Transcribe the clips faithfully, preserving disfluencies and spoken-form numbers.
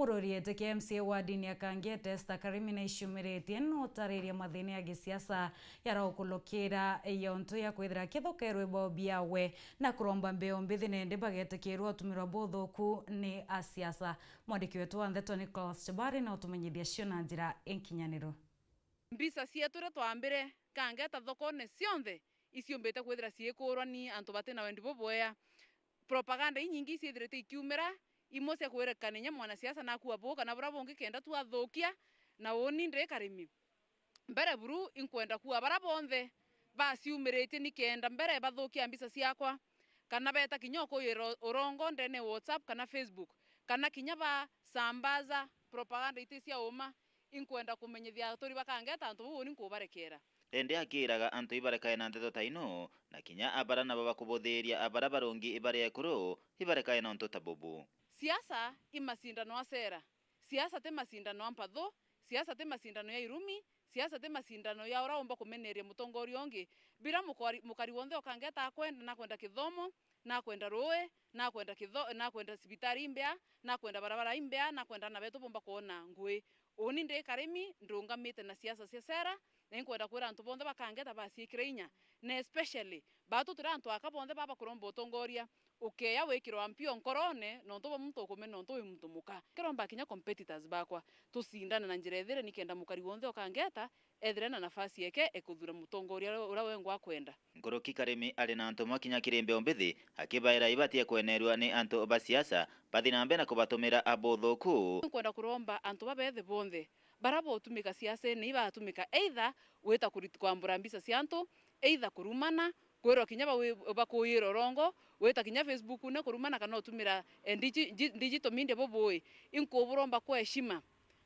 Murori eteke M C A wa ndini ya Kangeta Esther Karimi naiciumiritie nutariria mathina ya gisiasa yaraukulukira yontu ya kwithira akithokerwe bao biawe na kuromba mbeo mbithi nende bagetikirwa utumirwa buthuku ni asiasa. Mwandiki wetu wa ndeto Nicholas Chabari na utumenyithia cio na njira inkinyaniru. Mbica cietu iria twambire Kangeta thokone cionthe iciumbite kwithira ciikurwa ni antu batina wendi bubwea. Propaganda inyingi iciithirite ikiumira, imwe cia kwirekania inya mwanasiasa nakua buu kana buria bungi kenda tu athukia, na uuni ndi Karimi. Mbere buru inkwenda kuuga baria bonthe baciumiritie ni kenda mbere bathukia mbica ciakwa, kana beeta kinya ukuyira urongo ndene ya WhatsApp kana Facebook, kana kinya basambaza propaganda iti cia uma, inkwenda kumenyithia aturi ba Kangeta antu bau uuni nkubarekera. Indi akiiraga antu ibarekae na nteto ta ino, na kinya a baria nabo bakubuthiiria a baria barungi bari ekuru ibarekae na untu ta bubu. Siasa i macindano a sera. Siasa ti macindano a mpathu, siasa ti macindano ya irumi, siasa ti macindano ya uria umba kumeneria mutongoria ungi. Biria mukari, mukari wonthe o Kangeta akwenda, nakwenda kithomo, nakwenda ruui, nakwenda kitho, nakwenda cibitari imbea, nakwenda barabara imbea, nakwenda aana betu bomba kwona ngui. Uuni ndi Karimi ndungamite na siasa cia sera, na inkwenda kwira antu bonthe ba Kangeta baciikire inya, na especially baatu turi antu aka bonthe baba kuromba utongoria, ukeya wikirwa mpio nkorone nontu bwa muntu ukumena nontu wi muntu muka. Kiromba kinya competitors bakwa, tucindane na njira ithire nikenda mukari wonthe o Kangeta ethire na nafasi eke ekuthuura mutongoria uria wengwa akwenda. Nkuruki Karimi ari na ntumwa kinya kiri mbeo mbithi, akibaira ibatie kwenerua ni antu ba siasa bathi na mbere na kubatumira a buthuku. Nkwenda kuromba antu babethi bonthe baria bautumika siasene ibatumika either gwita kuri-, kwambura mbica cia antu, either kurumana, kwirwa kinya bawi-, bakuyira urongo, gwita kinya Facebook-une kurumana kana utumira, eh, digi-, gi-, digital media bubui. Inkuburomba kwa heshima.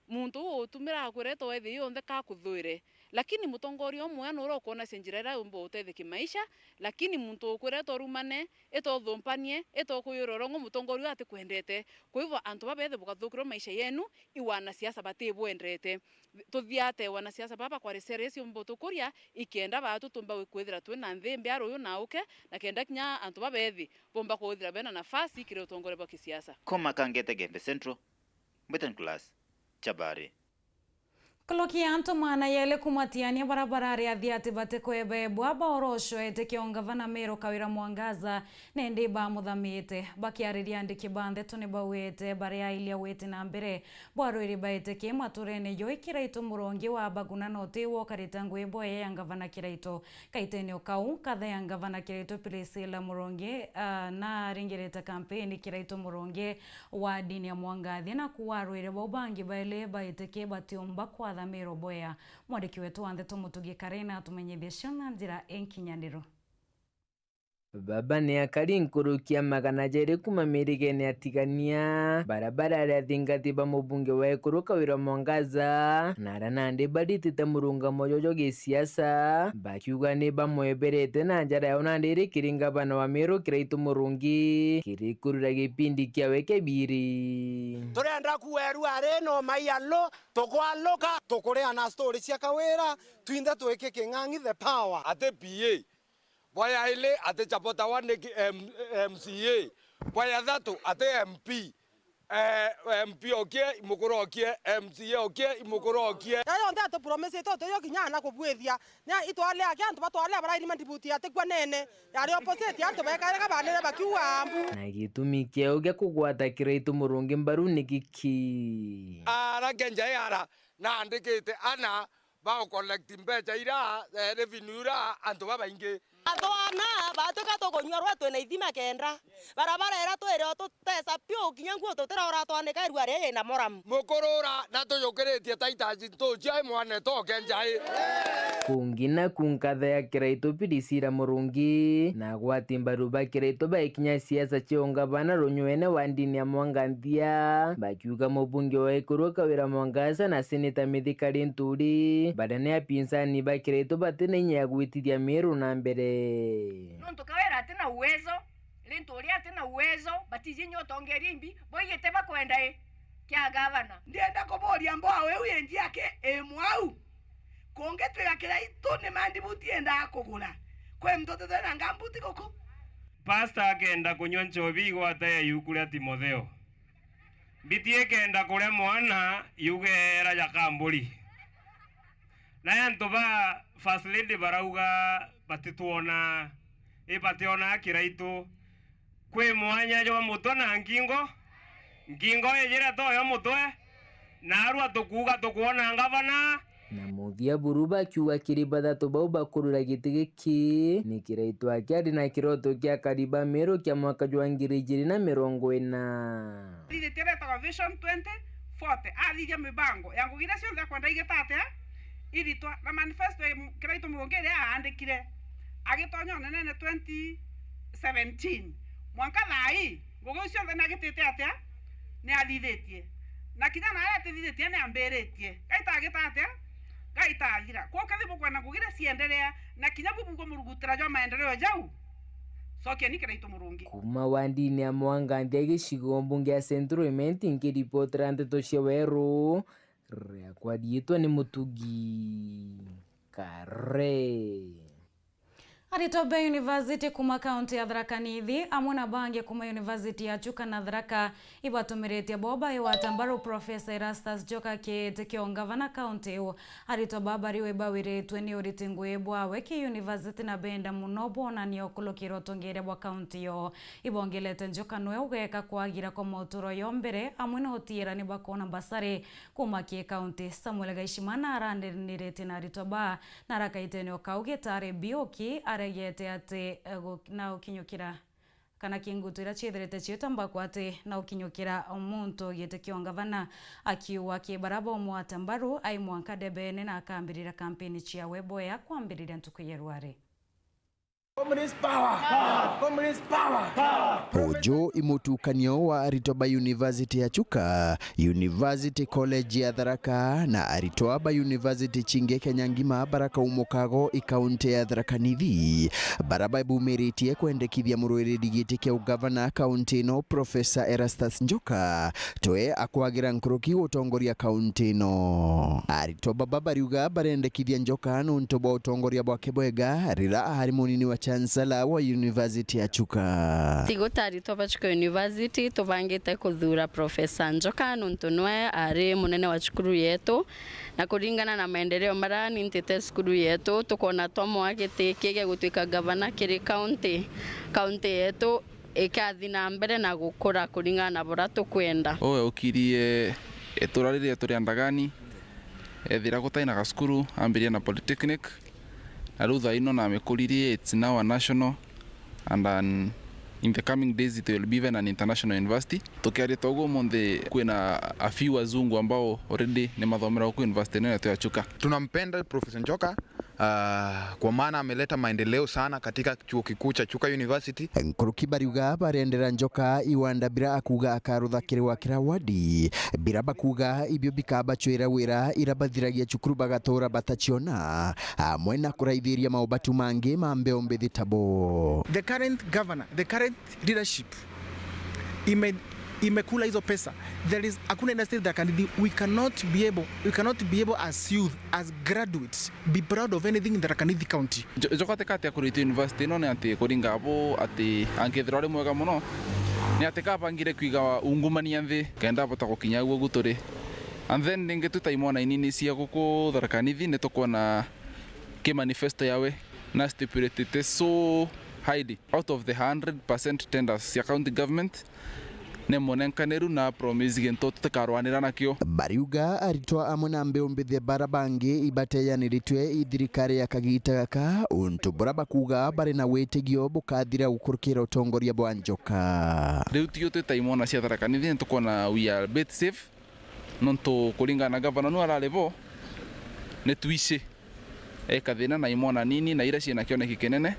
Muntu uu utumira akwireta wethi yonthe kakuthuire. Lakini mutongoria umwe nuria ukwona cia njira iria umba utethia kimaisha, lakini muntu ukwireta urumane, ita uthumpanie, ita ukuyura urongo mutongoria uu atikwendete. Kwa hivyo antu babethi bukathukirwa maisha yenu, i wanasiasa batibwendete. Tuthiate wanasiasa baba kwari serious umba utukuria, ikenda baatu tumba kwithira twina nthi mbea ruyu na uke, na kenda kinya antu babethi bomba kwithira bena nafasi kiri utongoria bwa kisiasa. Kuma Kangeta Gembe Central, Mbeten Class, Chabari. Nkuruki ya antu magana yeli kumatiania baria barari athiati batikwebebwa baorocwete kio ngavana Meru Kawira Mwangaza, nindi bamuthamite. Bakiariria andiki ba ndeto ni bauite bariailia witi na mbere bwa rwiri baitiki maturene joi Kiraitu Murungi wa Baguna na uti wokarite ngui boya ya ngavana Kiraitu. Kaitene o kau, nkatha ya ngavana Kiraitu Priscilla Murungi, ah, naringirite kampeni Kiraitu Murungi wa ndini ya Mwangathia na kuuga arwiri bau bangi baili baitiki batiumba kwatha Meru boya. Mwandiki wetu wa ndeto Mutugi Karina atumenyithie cio na njira inkinyaniru. Baba ni akari nkuruki ya magana jeri kuma mirigene ya Tigania, baria barari athingati ba mubunge wa Ekuru Kawira Mwangaza, na aria nandi baritite murungamo jojo gisiasa, bakiuga ni bamweberete na njara yao nandi iri kiri ngavana wa Meru Kiraitu Murungi, kiri kurura gipindi kiawe kia biiri. Turenda kuwerua ari no maialo, tukwaluka, tukureana story cia Kawira, twinthe twiki king'ang'i the power. Ati P A. Bwa yaili ati Chabota wa niki M-, M C A. Bwa ya thatu ati M P. Eh, M P okie, imukuru okie, M C A okie, imukuru okie. Ria yonthe atupromisite utiyo kinya ana kubwithia. Nia itwalea kia antu batwalea baraini mandibuti atikwa nene. Yari opposite antu bekairaga banene bakiuga mbu. Na gitumi kiao gia kugwata Kiraitu Murungi mbaru ni giki? Ara kenja ara naandikite ana ba collect mbeca ira, eh, revenue ira antu babaingi. Atwana batuka tukunyua rwa twina ithima kenda. Barabara ira twiri o tutesa piu kinya nguo tutiraura twanika irua riri na moramu. Mukurura na tuyukiritie taitaji ntucia i mwane toke njai. Kungi naku nkatha ya Kiraitu Priscilla Murungi na agwati mbaru ba Kiraitu baikinya siasa cia ungavana runywene wa ndini ya Mwanganthia, bakiuga mubunge wa Ekuru Kawira Mwangaza na seneta Mithika Linturi baria ni apinzani ba Kiraitu batina inya ya gwitithia Meru na mbere. Nontu Kawira atina uwezo, Linturi atina uwezo, batiji inya utongeria imbi, boigite bakwenda i kia gavana. Ndienda kuburia mboa weu yenji yake i mwau. Kungitwika Kiraitu ni mandibuti yendaa kugura. Kwi muntu utithwe na ngambuti guku? Pastor akenda kunywa nchobi igwata ya iuku ria Timotheo. Mbiti ikenda kuria mwana yugeera ja kamburi. Na antu ba First Lady barauga batitwona, i bationa Kiraitu. Kwi mwanya jwa mutwe na ngingo, ngingo ijire toyo mutwe, naarua tukuuga tukwona ngavana. Na muthia buru bakiuga kiri bathatu bau bakurura giti giki, ni Kiraitu aki ari na kiroto kia kariba Meru kia mwaka jwa ngiri ijiri na mirongo ina. Athithitie iria itagwa Vision twenty forty, athithia mibango ya ngugi iria cionthe akwenda igita atia iritwa, na manifesto ya Kiraitu Murungi iria aandikire agitonya unenene twenty seventeen. Mwanka thaa ii, ngugi iu cionthe ni agitite atia? Ni athithitie. Na kinya naria atithithitie ni ambiritie. Gaita agita atia? Gaita athira. Kwou kethi bukwenda ngugi iria cienderea, na kinya bu bugumurugutira jwa maendeleo jau, cokeni Kiraitu Murungi. Kuma wandini ya Mwanganthia gicigo mbunge ya Central Imenti, nkiripotera nteto cia Weru, riakwa riitwa ni Mutugi Kare. Aritwa ba university kuma kaunti ya Tharaka Nithi amwe na bangi kuma university ya Chuka na Tharaka ibatumiritie bo baigwata mbaru Professor Erastus Njoka kiiti kia ungavana kaunti iu. Aritwa baba riu ibawiritwe ni uriti ngui bwawe ki university na benda muno bwonania ukulukira utongeria bwa kaunti yo. Ibongelete Njoka nwe ugeka kwagira kwa moturo yo mbere amwe na utiirani bwa kwona mbasari kuma ki kaunti. Samuel Gaishimana aranirite na aritwa ba na arakaitene o kau gitari biuki aregete ati, eh, gu-, na ukinyukira kana ki ngutu iria ciithirite ciitamba kwati na ukinyukira muntu giti kia ungavana, akiuga ki bara baumwata mbaru ai mwanka ndebene na akambiriria kampeni ciawe bwea kwambiriria ntuku ya rwari. Communist power! Communist power! Uju i mutukanio wa aritwa ba university ya Chuka, University College ya Tharaka na aritwa ba university cingi Kenya ngima bara kaumo kago i kaunti ya Tharaka Nithi, bara babumiritie kwendekithia murwiriri giti kia ugavana kaunti ino Professor Erastus Njoka twe akwagira nkuruki gutongoria kaunti ino. Aritwa baba bariuga barendekithia Njoka nuntu bwa utongoria bwake bwega rira ari munini wa chancellor wa university ya Chuka. Tigo ta aritwa ba Chuka University tubangite kuthura Professor Njoka nuntu nwe ari munene wa cukuru yetu, na kuringana na maendeleo maria nintite cukuru yetu, tukona twamwa giti kigia gutwika gavana kiri kaunti, kaunti yetu ikathi na mbere na gukura kuringana na buria tukwenda. Uwe ukirie itura riri turi Andagani, ethira gutai na gacukuru, ambirie na polytechnic, na riu thaa ino namikuririe, it's now a national, and an, in the coming days it will be even an international university. Tukiaria ta uguo umunthi, kwina a few wazungu ambao already ni mathomera huku university nene yetu ya Chuka. Tunampenda Professor Njoka, ah, kwa maana ameleta maendeleo sana katika chuo kikuu cha Chuka University. Nkuruki bariuga barendera Njoka iwanda bira akuuga akarutha kiri wa kira wadi, bira bakuuga ibio bikabacwira wira ira bathiragia cukuru bagatura bataciona, amwe na kuraithiria maubatu mangi ma mbeo mbithi ta bo. The current governor, the current leadership ime-, imekula hizo pesa. There is, hakuna industry that can be, we cannot be able, we cannot be able as youth, as graduates, be proud of anything in Tharaka Nithi County. Njo-, Njoka atikati akuritwe university ino ni ati kuringa bo ati angethirwa ari mwega muno, ni ati kabangire kwiga ungumania nthi kenda abota gukinya uguo gu turi. And then ringi twi ta imwana inini cia guku Tharaka Nithi ni tukwona ki manifesto yawe na stipulated so highly. Out of the hundred percent tenders cia county government, ni munenkaniru na promise gintu tutikarwanira nakio. Bariuga aritwa amwe na mbeu mbithi bara bangi ibateyaniritwe i thirikari ya kagita gaka, untu bura bakuuga bari na witigio bukathira gukurukira utongoria bwa Njoka. Riu tio twita imwana cia Tharaka Nithi, ni tukwona we are a bit safe, nontu kuringana na gavana nu arari bo, ni twici eka thina na imwana nini na iria ciina kioneki kinene.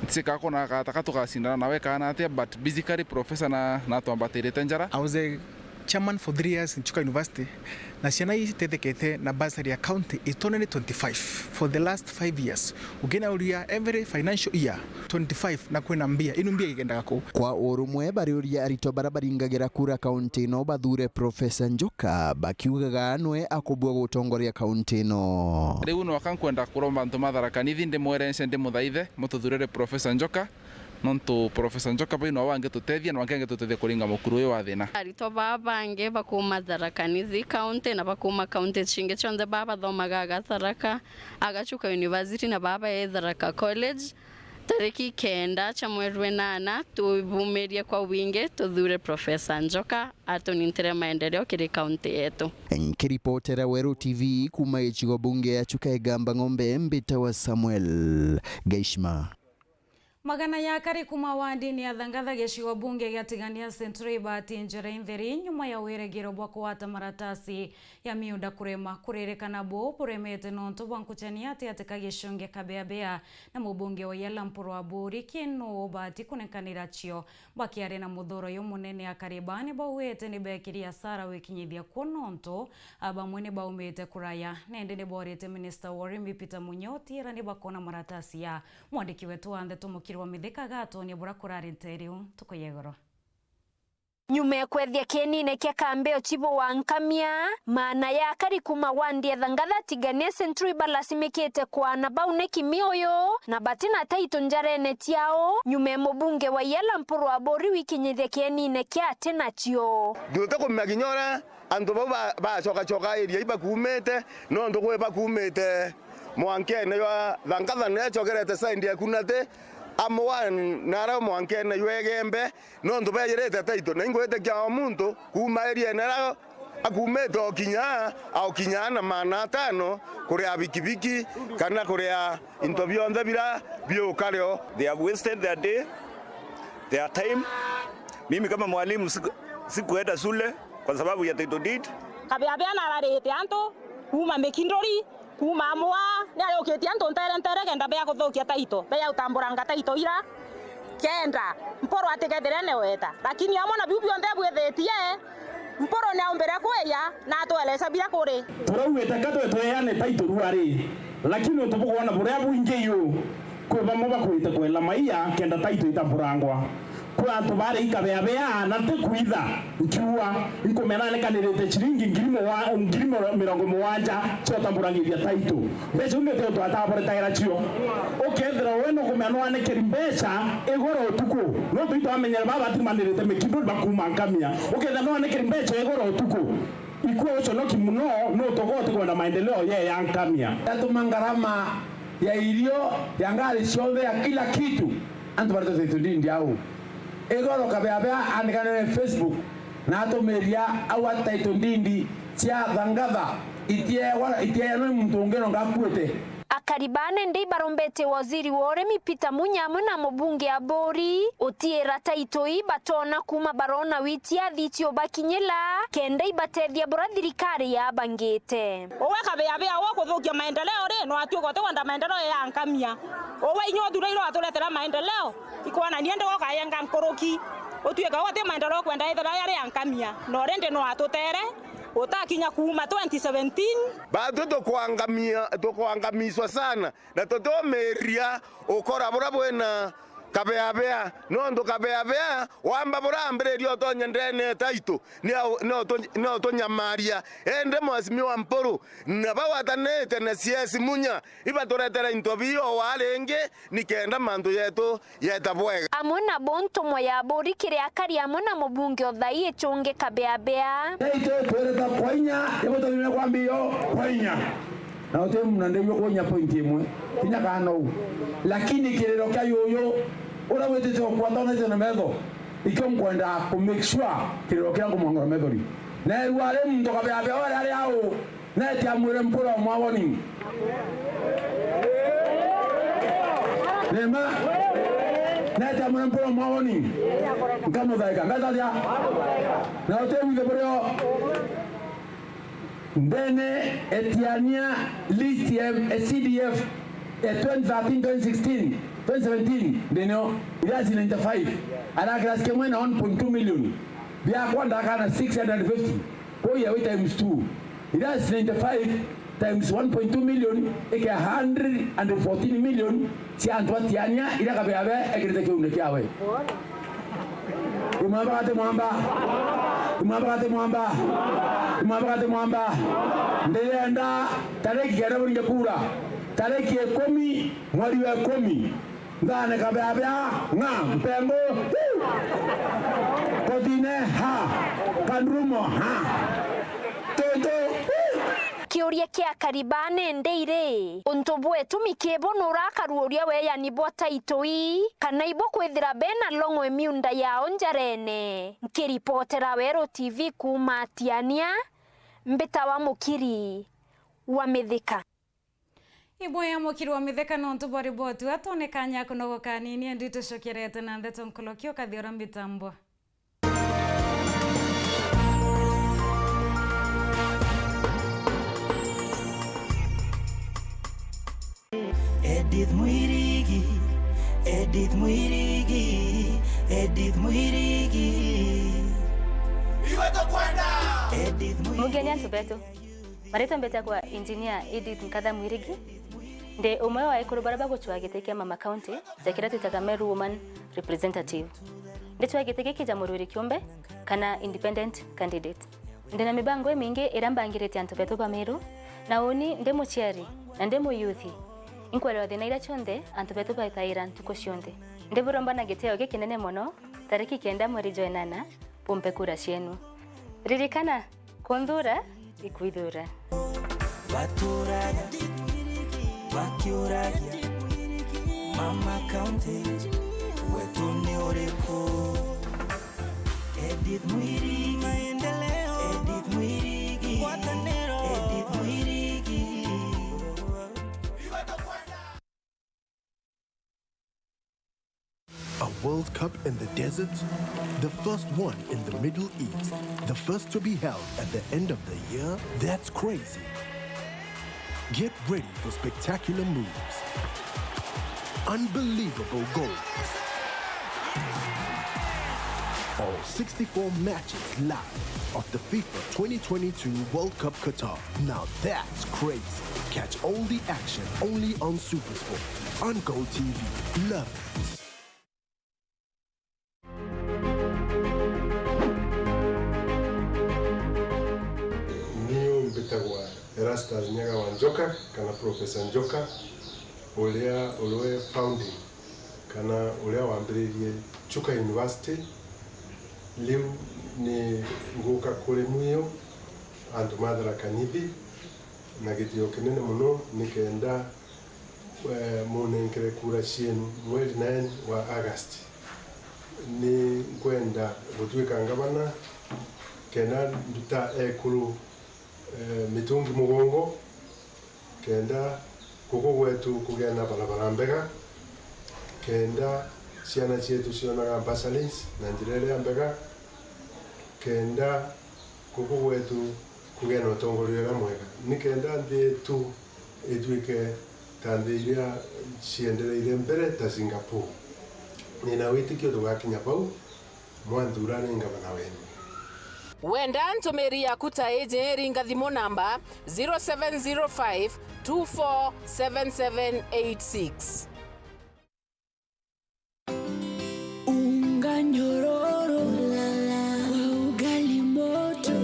Ntikaa kwona gata ka tugacindana nawe kaana atia, but basically Professor na, natwambatirite njara. I was a chairman for three years in Chuka University, na ciana ii itethekete na bursary ya county itone ni twenty-five for the last five years. Ukinauria every financial year, twenty-five na kwina mbia, inu mbia igendaga kuu. Kwa urumwe bariuria aritwa bara baringagira kura kaunti ino bathure Professor Njoka, bakiugaga nwe akubua gutongoria kaunti ino. Riu nwaka nkwenda kuromba antu ma Tharaka Nithi ndimwerense, ndimuthaithe, mututhurire Professor Njoka, nontu Professor Njoka bau no wangitutethia na wangitutethia kuringa mukuru uyu wa thina. Aritwa baa bangi bakuuma Tharaka Nithi County na bakuuma county cingi cionthe baa bathomaga aga Tharaka, aga Chuka University na baa bae Tharaka College. Tariki kenda cia mweri wa inana, tubumirie kwa wingi, tuthure Professor Njoka atunintire maendeleo kiri kaunti yetu. Nkiripotera Weru T V kuuma gicigo bunge ya Chuka Igamba Ng'ombe, mbitawa Samuel Gaishima. Magana ya akari kuuma wandini ya Thangatha gicigo bunge gia Tigania Central ibati njira intheri nyuma ya wirigiro bwa kugwata maratasi ya miunda kurema. Kuririkana buu buremete nontu bwa nkuchania atiati ka gicungi Kabeabea na mubunge wa Iala Mpuru Aburi kinu ubati kunekanira cio. Bakiaria na muthuro uyu munene, akari baa ni baugite ni bekiri asara wikinyithia kuo nontu a bamwe ni baumite kuraya. Nindi ni borite minista wa urimi Peter Munya utiira ni bakona maratasi ya. Mwandiki wetu wa ndeto Mukiri wa Mithika agatonia bura kurari nteere u ntuku ya igoro. Nyuma ya kwethia kienine kia kambi ya uchibu wa Nkamia, maana ya akari kuuma wandi ya Thangatha Tigania Central ibalasimikite kwaana bau ni kimi uyu, na bati na taito njarene ciao, nyuma ya mubunge wa Iala Mpuru Aburi wikinyithia kienine kia ati nacio. Nduti kumenya kinya uria antu bau ba-, bacokacoka area ibakuumite, nontu kwi bakuumite mwankene jwa Thangatha niria icokerete side ya Kunati, amwe na aria mwankene jwa Igembe, nontu bejirite taito, na ingwitikia o muntu kuuma eriene iria akuumite okinya, okinya na maana atano kuria bikibiki kana kuria into bionthe biria biukario. They have wasted their day, their time. Mimi kama mwalimu siku-, sikuenda shule kwa sababu ya title deed. Kabeabea nararite antu kuuma Mikinduri, kuuma Amua, ni ayukitie antu ntere ntere kenda bea kuthukia taito, bea utamburanga taito ira kenda Mpuru atikethire ni weta. Lakini amwe na biu bionthe abwithitie, Mpuru ni aumbire kwiya na atwelesa bira kuri. Turaugite ka twe tweane taito rua ri, lakini untu bukwona buria bwingi yu, kwi bamwe bakwite kwela maiya kenda taito itamburangwa. Kwi antu bari ikabeabea na ntikwitha nkiuga, nkumenya nikanirite ciringi ngiri mugwa-, ngiri miro-, mirongo mugwanja cia utamburangithia taito. Mbeca iu niti untu ataboretagira cio. Ukethira we nukumenya nwanikiri mbeca igoro utuku, nontu itwamenyere baba batimanirite Mikinduri bakuuma Nkamia. Ukethira nwanikiri mbeca igoro utuku, ikue uconoki muno, nutuga utikwenda maendeleo ye ya Nkamia. Yatuma ngarama ya irio, ya ngari cionthe, ya kila kitu, antu baretete title deed au. Igoro Kabeabea andikanire Facebook na atumiria au ati title deed cia Thangatha itiewa-, itieanwe muntu ungi nonga akuite. Akari baa nindi ibarombete waziri wa urimi Peter Munya amwe na mubunge Aburi utiira taito ii batona kuuma barona witi athiti ubakinyila kenda ibatethia bura thirikari yabangite. Uwe Kabeabea, uwe kuthukia maendeleo ri, no atuika utikwenda maendeleo ya Nkamia. Uwe inya uthurairwe aturetera maendeleo, ikwonania ndi ukayenga nkuruki. Utuika uwe ti maendeleo ukwenda ethira yari ya Nkamia, no rindi no atutere utakinya kuuma twenty seventeen. Batu tukwangamia, tukwangamiswa sana, na tutiumiria ukora buria bwina Kabeabea, nontu Kabeabea wamba burambiriria utonya ndene taitu, ni au-, ni utu-, ni utunyamaria. Indi Mheshimiwa Mpuru, na bagwatanite na C S Munya, ibaturetera into bii o wa ringi, nikenda mantu yetu yeta bwega. Amwe nabo ntumwa ya Aburi kiri akari amwe na mubunge o thai ichungi Kabeabea. Taitu twirita kwa inya, ibu tuthime kwa mbio kwa inya. Na uti muna ndigua kunya point imwe, kinya kana u. Lakini kiriro kia yuyu, uria witite ukwa ntonete na metho, ikio nkwenda ku make sure kiriro kiria nkumwangora methori. Na erua ari muntu Kabeabea wale ari au, neti amwire Mpuru amwa warning. Nema, neti amwire Mpuru amwa warning. Nkamuthaika, ngacaria. Na uti withe burio. Ndene etiania list ya C D F ya twenty thirteen, twenty sixteen, twenty seventeen, ndene irasi ninety-five, ara kirasi kimwe na one point two million. Biakwa ndakana six hundred fifty. Kwa hiyo we times two. Irasi ninety-five times one point two million, ike hundred and fourteen million. Cia antu atiania iria Kabeabea ekirite kiune kiawe. Imwamba gati mwamba. Imwamba gati mwamba. Imwamba gati mwamba. Ndirenda tariki kenda buringe kura. Tariki ikumi, mweri wa ikumi. Nthane kabeabea, ng'a, mpengo, huu. Kotine, ha. Kandurumo, ha. Toto, huu. Kiuria kia Karibane ndi iri, untu bwetumi kibu nurakaruuria weyani bwa taito ii, kana ibukwithira bena long'we miunda yao njarene? Nkiripotera Weru T V kuuma Tiania, mbitawa Mukiri wa Mithika. Ibwea Mukiri wa Mithika nontu bwa riboti atu ni kanya kunogoka nini, endi tucokerete na ndeto nkoloki ukathi ura mbitambwa. Edith Mwirigi, Edith Mwirigi, Edith Mwirigi. Iwe tukwenda. Edith Mwirigi. Mugeni antu betu. Maritwa mbetagwa Engineer Edith Nkatha Mwirigi. Ndi umwe wa ekuru baria bagucwaa giti kia Mama County ja kiria twitaga Meru Woman Representative. Ndicwaa giti giki ja murwiri kiumbe kana independent candidate. Ndi na mibango imingi iria mbangirite antu betu ba Meru, na uni ndi muciari na ndi muyuthi, inkwerwa thina iria cionthe antu betu bathaira ntuku cionthe. Ndiburomba na gitio gikinene mono tariki kenda mweri jwa enana, bumpe kura cienu. Ririkana, kunthuura ikwithuura. Baturaga bakiuragia, Mama County, wetu ni uriku? Edith Mwirigi, maendeleo. Edith Mwirigi, ngwataniro. Edith Mwirigi. A World Cup in the desert? The first one in the Middle East? The first to be held at the end of the year? That's crazy. Get ready for spectacular moves, unbelievable goals. All sixty-four matches live of the FIFA twenty twenty-two World Cup Qatar. Now that's crazy. Catch all the action only on SuperSport on Go T V. Love it. Niu mbitagwa Erastus Nyaga wa Njoka, kana Professor Njoka, uria uriwe founding, kana uria wambiririe Chuka University. Riu ni nguka kuri mwiu antu ma Tharaka Nithi, na gitio kinene mono nikenda, eh, munenkere kura cienu mweri nine wa August. Ni nkwenda gutwika ngavana kenda nduta ekuru, eh, mitungi mugongo, kenda guku gwetu kugia na barabara mbega, kenda ciana cietu cionaga bursaries na njira iria mbega, kenda guku gwetu kugia na utongoria uria mwega, nikenda nthi yetu itwike ta nthi iria ciendereire mbere ta Singapore. Nina witikio tugakinya vau, mwanthura ni ngavana wenu. Wenda ntumiri yaku ta iji, ringa thimu namba zero seven zero five two four seven seven eight six. Unga nyororo kwa ugali moto,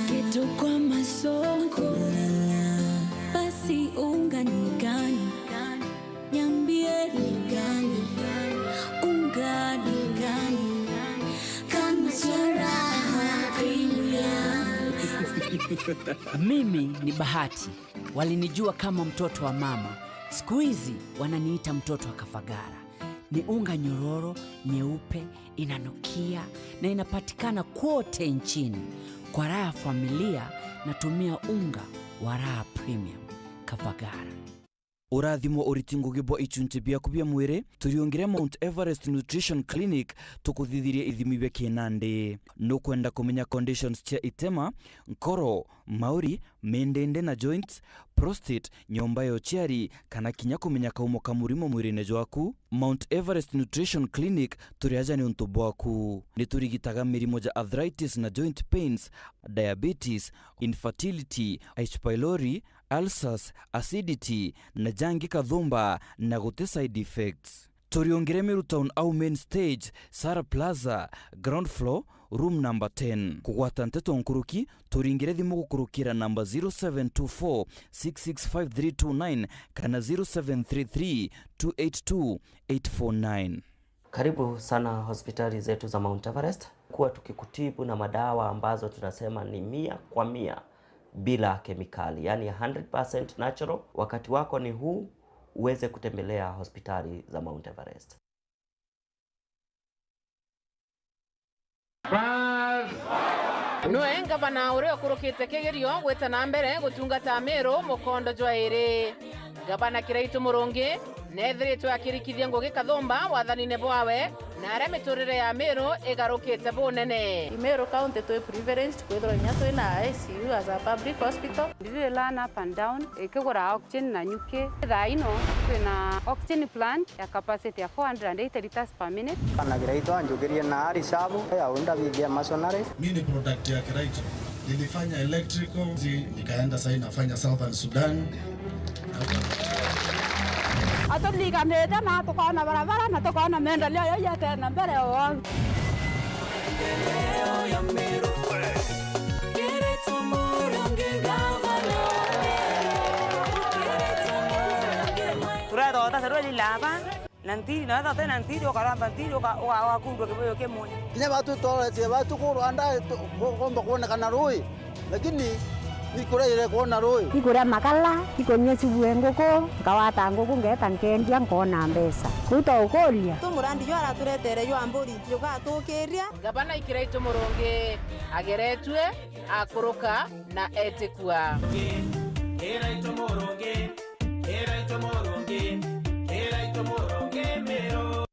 kitu kwa masonko, basi unga ni gani? Niambie ni gani? Unga ni gani? Kama charaha pia. Mimi ni Bahati. Walinijua kama mtoto wa mama. Siku hizi wananiita mtoto wa Kafagara. Ni unga nyororo, nyeupe, inanukia na inapatikana kwote nchini. Kwa raha ya familia, natumia unga wa Raha Premium. Kafagara. Urathimo uriti ngugi bwa ichunchi biaku bia mwiri, turiungire Mount Everest Nutrition Clinic, tukuthithirie ithimi bia kinandi. Nukwenda kumenya conditions cia itema, nkoro, mauri, mindindi na joints, prostate, nyomba ya uciari, kana kinya kumenya kaumo ka murimo mwirine jwaku? Mount Everest Nutrition Clinic turi aja niuntu bwaku. Niturigitaga mirimo ja arthritis na joint pains, diabetes, infertility, H. pylori, ulcers, acidity, na jangi kathumba, na guti side effects. Turiungire Meru Town au main stage, Sara Plaza, ground floor, room number ten. Kugwata nteto nkuruki, turingire thimu gukurukira namba zero seven two four six six five three two nine kana zero seven three three two eight two eight four nine. Karibu sana hospitali zetu za Mount Everest. Kuwa tukikutibu na madawa ambazo tunasema ni mia kwa mia bila kemikali, yani hundred percent natural. Wakati wako ni huu uweze kutembelea hospitali za Mount Everest. Bas! Nwe ngavana uria ukurukite kigerio gwita na mbere gutungata Meru mukondo jwa iri. Ngavana Kiraitu Murungi neethiritwe akirikithia ngugi kathumba wathanine bwawe, na aria miturire ya Meru igarukite bunene. I Meru County twi privileged kwithirwa inya twi na I C U as a public hospital. Ndiri run up and down, ikigura oxygen na nyuki. Thaa ino twina oxygen plant ya capacity ya four hundred and eighty liters per minute. Anagira itwa anjukirie na ari shabu ya unda bithia masonary. Mi ni product ya Kiraitu. Nilifanya electrical, zi-, nikaenda sasa nafanya Southern Sudan. Aturiganite na tukona barabara na tukona maendeleo yaiya tena mbere o. Turethota serweli laba na ntiri, na wethota na ntiri, ukaramba ntiri, uka-, uka-, ugakundwa kibuyu kimwe. Kinya batu tworetie batu ku Rwanda tu-, ku-, kumba kwonekana rui, lakini ni kuria ire kwona rui. Ikuria makala, ikunyua subu e nguku, nkawata nguku, ngeeta nkendia, nkona mbeca. Kuu twaukuria. Tu murandi jwa araturetere jwa mburi, jugatukiria. Ngavana Kiraitu Murungi ageretue, akuruka na etikua. Kiraitu Murungi, Kiraitu Murungi, Kiraitu Murungi Meru.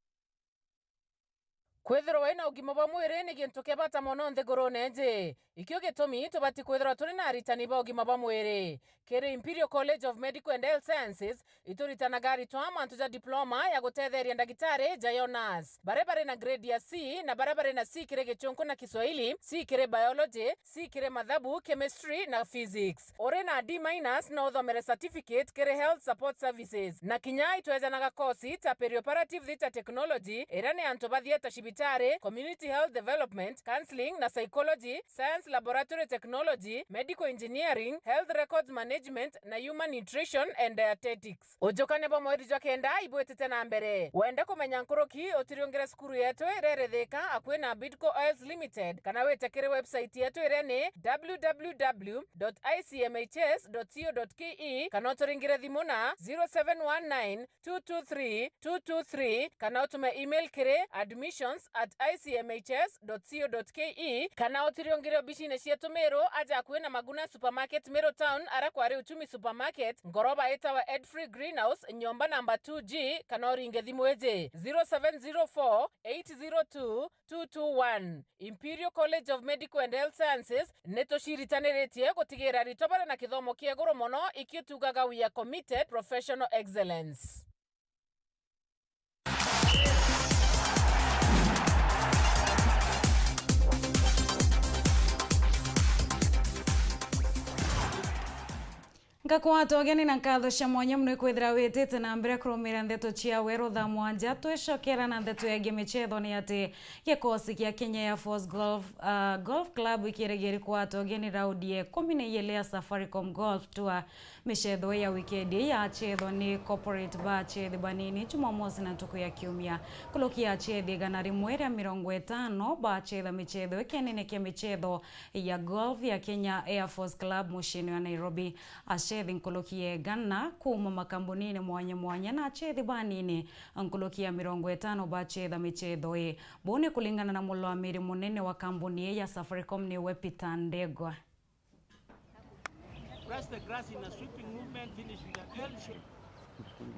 Kwithirwa wina ugima bwa mwiri ni gintu kia bata mono nthigurune iji. Ikio gitumi tubati kwithirwa turi na aritani ba ugima bwa mwiri. Kiri Imperial College of Medical and Health Sciences, ituritanaga aritwa mantu ja diploma ya gutetheria ndagitari, jayo nurse. Baria bari na grade ya C na baria bari na C kiri Gichunku na Kiswahili, C kiri biology, C kiri mathabu, chemistry na physics. Uri na D minus no uthomere certificate kiri health support services. Na kinya itwejanaga kosi ta perioperative theatre technology, iria ni antu ba theatre cibitari, community health development, counselling na psychology, science laboratory technology, medical engineering, health records management na human nutrition and dietetics. Ujukania bwa mweri jwa kenda ibwitite na mbere. Wenda kumenya nkuruki, utiriungire cukuru yetu iria iri Thika, akui na Bidco Oils Limited, kana wite kiri website yetu iria ni w w w dot i c m h s dot co dot k e, kana uturingire thimu na zero seven one nine two two three two two three, kana utume email kiri admissions at i c m h s dot co dot k e, kana utiriungire obicine cietu Meru aja akui na Maguna Supermarket Meru Town, ara kwari Uchumi Supermarket, ngoroba itawa Edfrey Greenhouse, nyomba namba two G, kana uringe thimu iji zero seven zero four eight zero two two two one. Imperial College of Medical and Health Sciences, ni tuciritaniritie gutigira aritwa bari na kithomo kia iguru mono, ikio tugaga we are committed professional excellence. Ngakwata ugeni na nkatho cia mwanya mono ikwithira witite na mbere kurumira ndeto cia weru thaa mwanja. Twicokera na ndeto yegie micetho ni ati gikosi kia Kenya Air Force Golf, ah, Golf Club ikirigiri kwata ugeni raundi ya ikumi na iiri ya Safaricom Golf Tour. Micetho ii ya wikendi ii yacethwa ni corporate ba achethi banini Jumamosi na ntuku ya kiumia. Nkuruki ya achethi igana rimwe ria mirongo itano bacetha micetho ii kienene kia micetho ya golf ya Kenya Air Force Club muciini wa Nairobi. Achethi nkuruki ya igana kuuma makambunini mwanya mwanya na achethi banini nkuruki ya mirongo itano bacetha micetho ii. Buu ni kuringana na murungamiri munene wa kambuni ii ya Safaricom niwe Peter Ndegwa. Press the grass in a sweeping movement, finish with an L shape.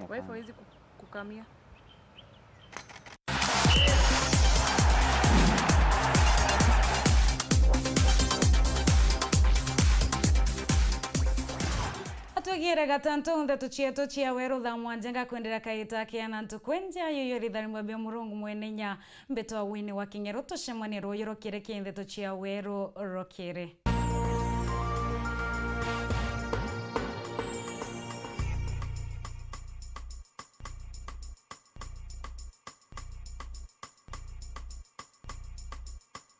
Wife hawezi ku-, kukamia. Atwigire gatantu ndeto cietu cia weru thaa mwanja ngakwendera kaita keana ntuku inja yoyo ritharimwe bia Murungu mwene inya. Mbitwa Winnie wa King'eru, tucemanie ruuyu rukiri ki ndeto cia weru rukiri.